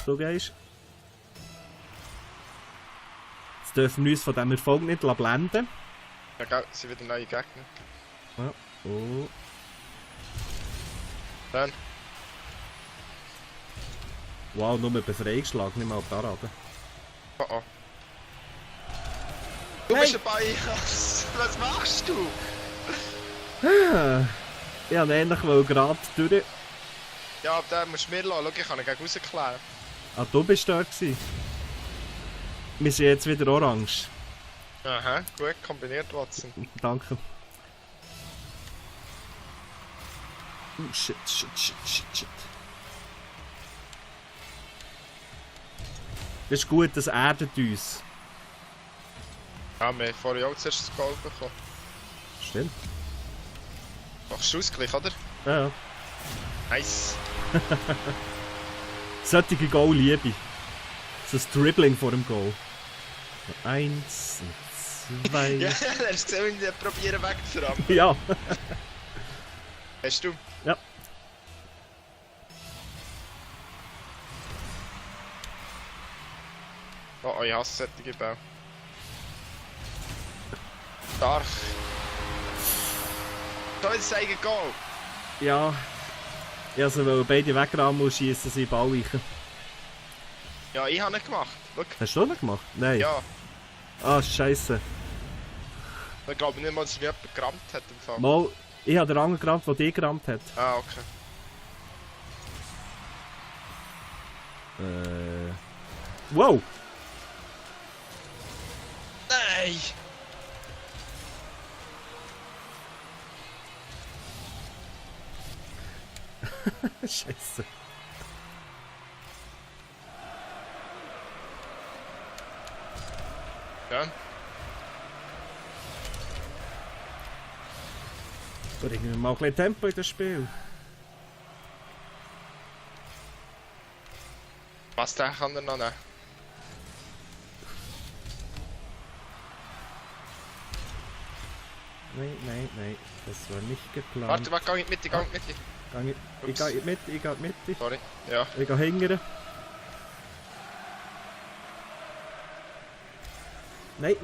Du gehst. Jetzt dürfen wir uns von diesem Erfolg nicht blenden. Ja, gell, sind wieder neue Gegner. Ja. Oh. Dann. Wow, nur Befreiungsschlag, nicht mal Parade. Oh oh. Du Hey. bist dabei! Was machst du? Ich wollte eigentlich gerade durch. Ja, aber den musst du mir lassen. Schau, ich kann ihn gegen rausklären. Ah, du bist da gewesen. Wir sind jetzt wieder orange. Aha, gut kombiniert, Watson. Danke. Oh shit. Das ist gut, das erdet uns. Ja, wir haben vorher auch zuerst das Goal bekommen. Stimmt. Machst du Ausgleich, oder? Ja. Nice. Solche Goal liebe ich. So ein Dribbling vor dem Goal. 1 und 2. Ja, hast du gesehen, wie ich probieren wegzurammen? Ja. Hast du? Ja. Oh, ich hasse solche Bälle. Stark. So, jetzt zeigen Goal. Ja. Also, weil beide wegrammen und schießen sie Ball rein. Ja, ich habe nicht gemacht. Schau. Hast du das gemacht? Nein. Ja, Ah, scheiße. ich glaube nicht mal, dass mich jemand gerammt hat im Fall. Mal, ich habe den anderen gerammt, der dich gerammt hat. Ah, okay. Wow! Nein! Scheiße. Ja. Bringen wir mal ein bisschen Tempo in das Spiel. Was der kann er noch nehmen? Nein. Das war nicht geplant. Warte, geh in die Mitte, geh in die Mitte. Ich gehe in die Mitte, Sorry. Ja. Ich gehe hingern. Nein.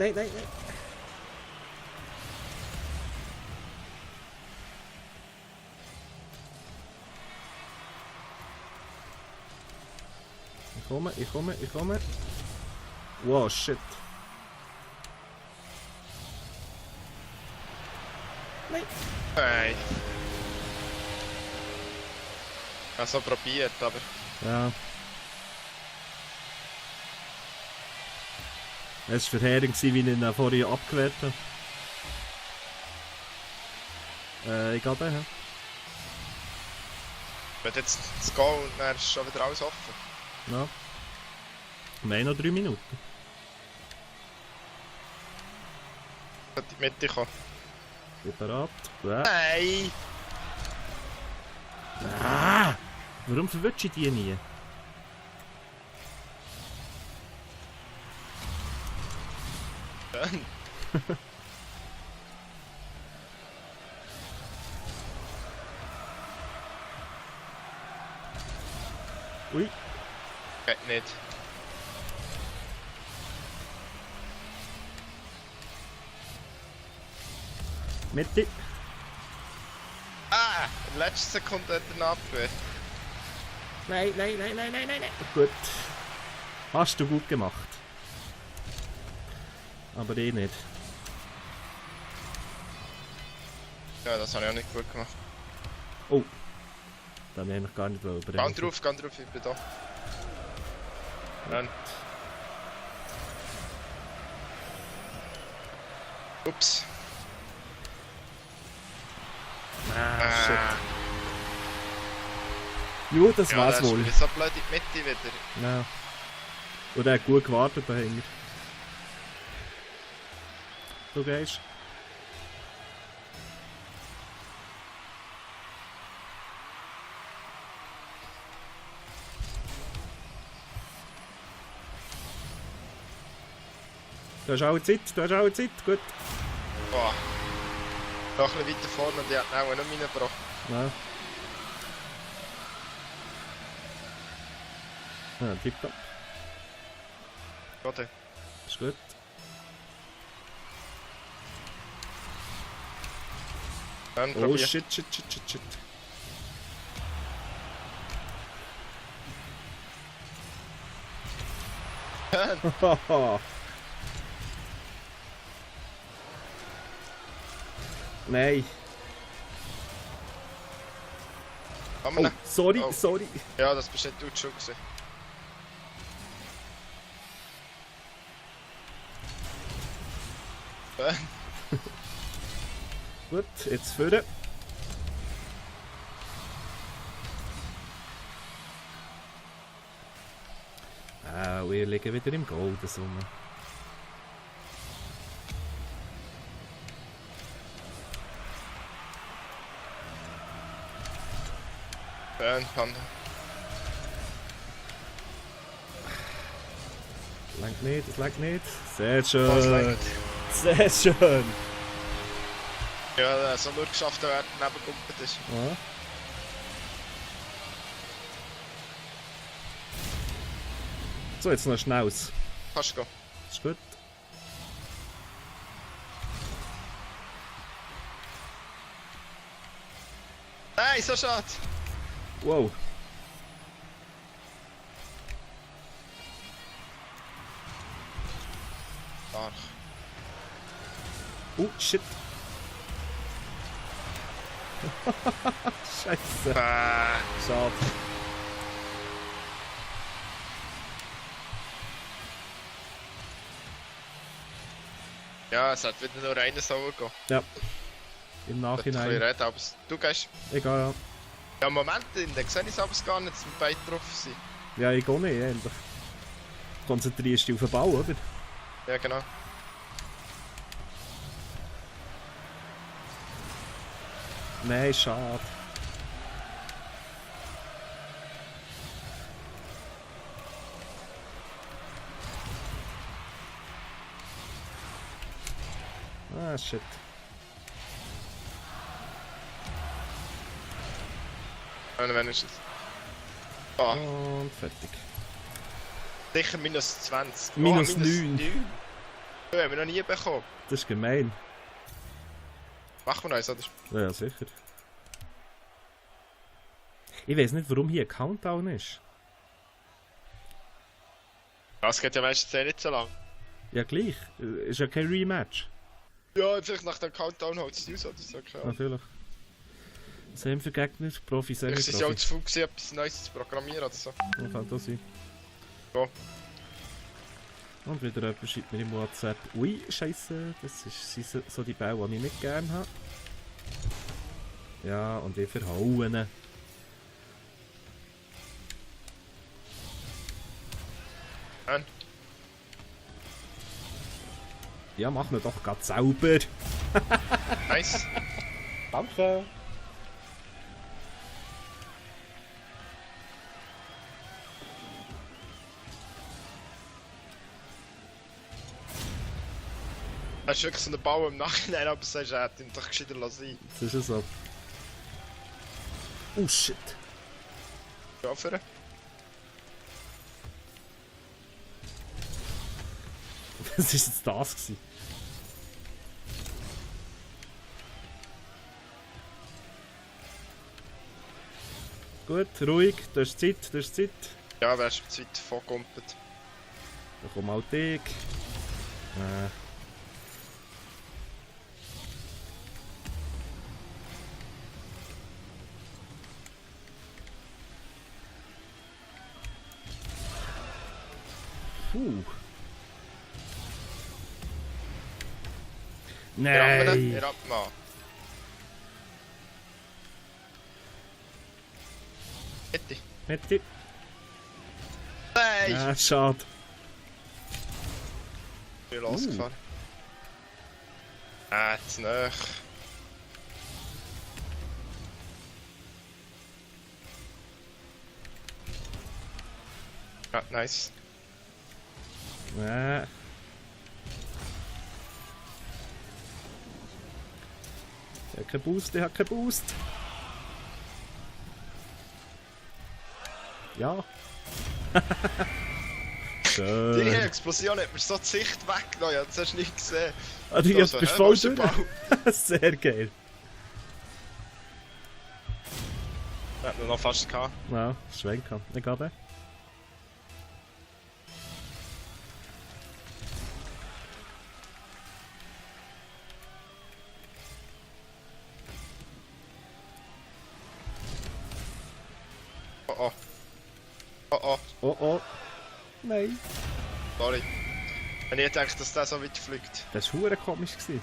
Ich komme. Wow, shit. Nein. Nein. Ich habe so probiert, aber... Ja. Es war verheerend, wie ich ihn vorhin abgewehrt habe. Ich gehe dahin. Wenn jetzt das Goal und dann ist schon wieder alles offen. Ja. Wir haben noch 3 Minuten. Ich in die Mitte kommen. Bin bereit. Ja. Nein! Ah! Warum verwirrst du die nie? Schön. Ui. Geht nicht. Mitte. Ah! In der letzten Sekunde hat er ihn abgewehrt. Nein. Gut. Hast du gut gemacht. Aber ich nicht. Ja, das habe ich auch nicht gut gemacht. Oh. Da habe ich eigentlich gar nicht überreden. Geh drauf, ich bin da. Dann. Ups. Ah, shit. Jo, das Ja, war's der wohl. ist so blöd in die Mitte wieder. Ja. Und er hat gut gewartet dahinter. Du gehst. Du hast auch Zeit, gut. Boah. Noch ein bisschen weiter vorne und die hat ihn auch nicht reingebracht. Ja. Ja, tipptopp. Warte. Ist gut. Dann Oh probier. shit. Haha. Nein. Haben Oh, wir ihn? sorry, Oh. sorry. Ja, das bist nicht du schon gewesen. Gut, jetzt führen. Wir liegen wieder im Gold. Panda. Das langt nicht. Sehr Was schön. lenkt? Sehr schön. Ja, so nur geschafft, dass er daneben gegumpelt ist. Ja. So, jetzt noch schnell aus. Kannst du gehen. Ist gut. Nein, so schade. Wow. Stark. Shit. Scheiße. Schade. Ja, es hat wieder nur einer so gehen. Ja. Im Ich Nachhinein. reden, aber du gehst. Egal, ja. Ja, Moment, dann sehe ich es aber gar nicht, dass wir beide drauf sind. Ja, ich gehe nicht, ähnlich. Konzentrierst dich auf den Ball, oder? Ja, genau. Nein, schade. Shit. Und wenigstens. Ah, Und fertig. sicher minus 20. Minus 9. 9. Das haben wir noch nie bekommen. Das ist gemein. Machen wir noch eins, oder? Ja, sicher. Ich weiß nicht, warum hier ein Countdown ist. Das geht ja meistens nicht so lang. Ja, gleich. Ist ja kein Rematch. Ja, vielleicht nach dem Countdown holt es aus oder so. Klar. Natürlich. Was haben wir für Gegner? Profi, Vielleicht sind sie auch Semi-Profi. zu faul gewesen, etwas Neues zu programmieren oder so. Das kann das sein. Ja. Und wieder jemand schreibt mir im WhatsApp. Ui, Scheiße, das sind so die Bälle, die ich nicht gerne habe. Ja, und ich verhauen ihn. Und? Ja, mach ihn doch grad sauber. Nice. Danke. Das ist wirklich so ein Bau im Nachhinein, aber sagst du, er hätte ihn doch gescheiter lassen. Das ist ja so. Oh shit. Ja, für ihn. Was war jetzt das gewesen? Gut, ruhig, du hast Zeit, Ja, wärst du zu weit vorgegumpelt. Dann komm auch dich. Puh. Nein! Er abmachen. Hätte. Hätte ich. Nein! Ja, schade. Ich bin losgefahren. Zu nah. Ja, nice. Ja. Ich hab keinen Boost, Ja. Die Schön. Explosion hat mir so die Sicht weggenommen, das hast du nicht gesehen. Ah, du So, bist hä, voll wo ist der durch. Ball? Sehr geil. Wir hatten noch fast gehabt. Ja, schwenken. Egal, ne? Oh oh. Oh oh, Oh oh. Nein. sorry. Wenn ich denke, dass der so weit fliegt. Das war verdammt komisch. Gewesen.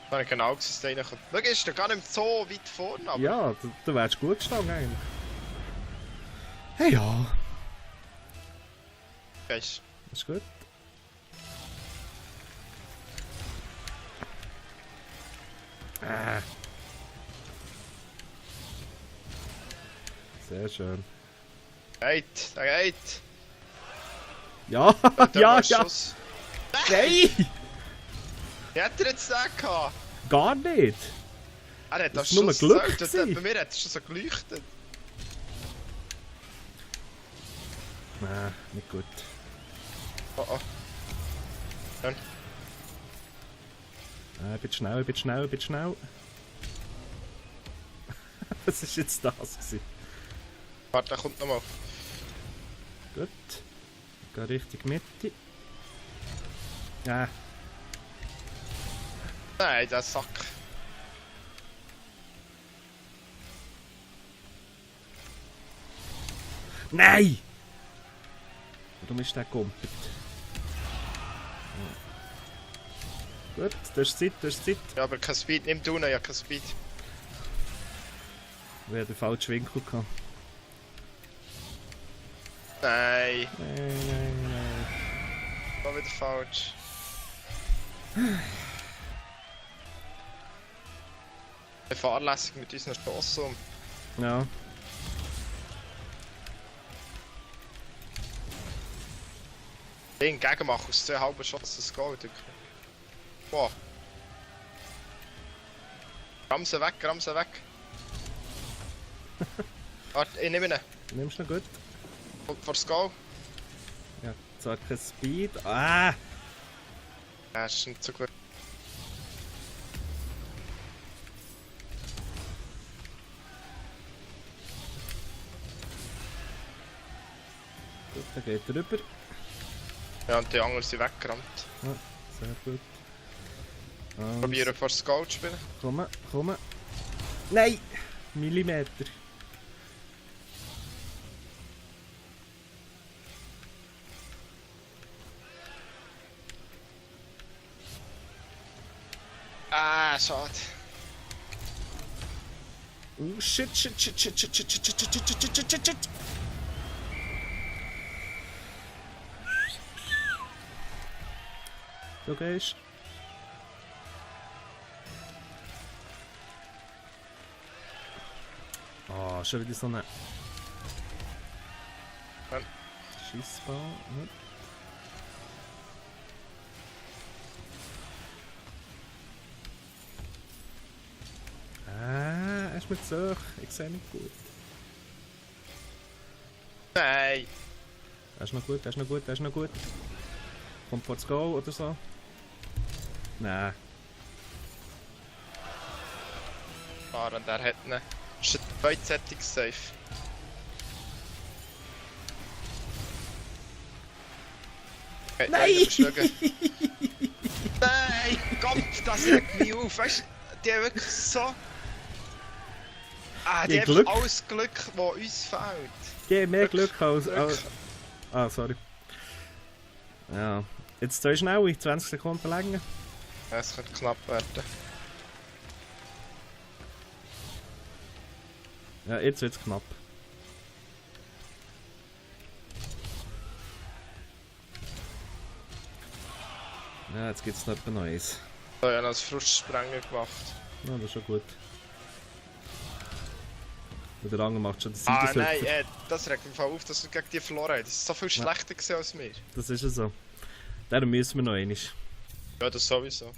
Das habe ich genau gesehen, dass der reinkommt. Schau, ist der gar nicht so weit vorne, aber... Ja, du wärst gut gestanden eigentlich. Hey ja. Geist. Das ist gut. Sehr schön. Geht, der geht. Ja, Der ja, muss ja. Schuss. Nein! Wie hat er jetzt den gehabt? Gar nicht. Er hat Das das ist nur Schuss Glück gezählt. gewesen. Bei mir hat es schon so geleuchtet. Nein, nicht gut. Oh oh. Dann. Ich bin schnell, ich bin schnell, ich bin schnell. Was war jetzt das? Gewesen? Warte, der kommt nochmal. Gut. Geh Richtung Mitte. Ja. Nein, der Sack. Nein! Warum ist der gegumpelt? Ja. Gut, das ist Zeit, das ist Zeit. Ja, aber kein Speed. Nimm du noch, ja, kein Speed. Wir haben den falschen Winkel gehabt. Nein, Nein. war wieder falsch. Wir fahrlässig mit unseren Stoss um. Ja. Den Gegenmacher aus 2 halben Shots das Gold. Wow. Ramse weg, Ramse weg. Warte, ich nehme ihn. Nimmst du noch gut? Kommt vor das Goal. Ja, zwar kein Speed. Ah! Ja, ist nicht so gut. Gut, dann geht er rüber. Ja, und die anderen sind weggerannt. Ja, sehr gut. Und Probieren vor das Goal zu spielen. Komm, komm. Nein! Millimeter. Ah, schade. Oh shit, shit, shit, shit, shit, shit, shit, shit, shit, shit, shit, shit, shit, shit. Du gehst. Oh, schon wieder so eine Schießball. Hm. Ah, er ist mir zu hoch. Ich sehe nicht gut. Nein. Er ist noch gut, er ist noch gut, er ist noch gut. Kommt vor das Goal oder so? Nein. Fahren, der hat ihn. Ist ein beidseitig safe. Okay, Nein! überschlagen. Nein! Gott, das regt mich auf. Weißt du, die haben wirklich so. Ah, die Die haben Glück. einfach alles Glück, das uns fehlt. Geh mehr Glück als. Glück. Ah, sorry. Ja. Jetzt 2 schnell, 20 Sekunden länger. Ja, es könnte knapp werden. Ja, jetzt wird's knapp. Ja, jetzt gibt's noch etwas Neues. So, ich habe noch ein Frustsprengen gemacht. Ja, das ist schon gut. Und der andere macht schon den Ah Siegershüpfer. nein, das regt mich voll auf, dass wir gegen die verloren haben. Das ist so viel schlechter gewesen als wir. Das ist ja so. Darum müssen wir noch einmal. Ja, das sowieso.